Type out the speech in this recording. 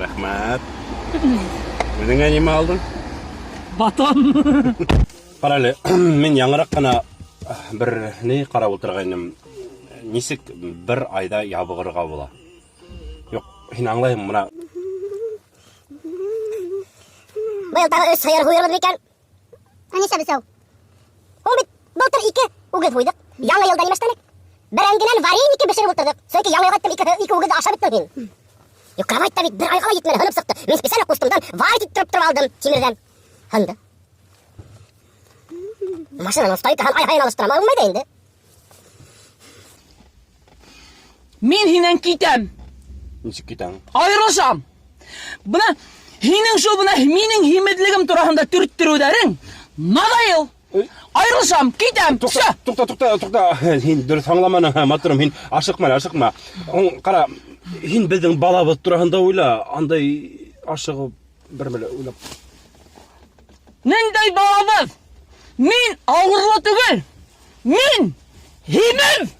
Рәхмәт. Үҙеңә нимә алдың? Батон. Ҡара әле, мин яңыраҡ ҡына бер ни ҡарап ултырғайным. Нисек бер айҙа ябығырға була? Юҡ, һин аңлайһың, бына Быйыл тағы өс һыйыр һуйырбыҙ микән? Ә нишләп өсәү? Ул бит былтыр ике үгеҙ һуйҙыҡ. Яңы йылда нимә эшләнек? Бәрәңгенән вареники бешереп ултырҙыҡ. Сөнки яңы йылға әйттем, ике, ике үгеҙҙе ашап бөттөң һин. Юҡ, кровать та бит бер айға ла етмәне, һынып сыҡты. Мин специально ҡустымдан варить иттереп тороп алдым тимерҙән. Һынды. Машинаның стойкаһын ай һайын алыштырам, булмай ҙа инде. Мин һинән китәм. Ничек китәң? Айырылышам. Бына һинең шул бына минең һимеҙлегем тураһында төрттөрөүҙәрең надоел. Айырылышам, китәм. Тукта, тукта, тукта, тукта. Һин дөрөҫ аңламаның, матурым, һин ашыҡма, ашыҡма. Ҡара, һин беҙҙең балабыҙ тураһында уйла, андай ашығып бер мәле уйлап. Ниндәй балабыҙ? Мин ауырлы түгел. Мин һимеҙ.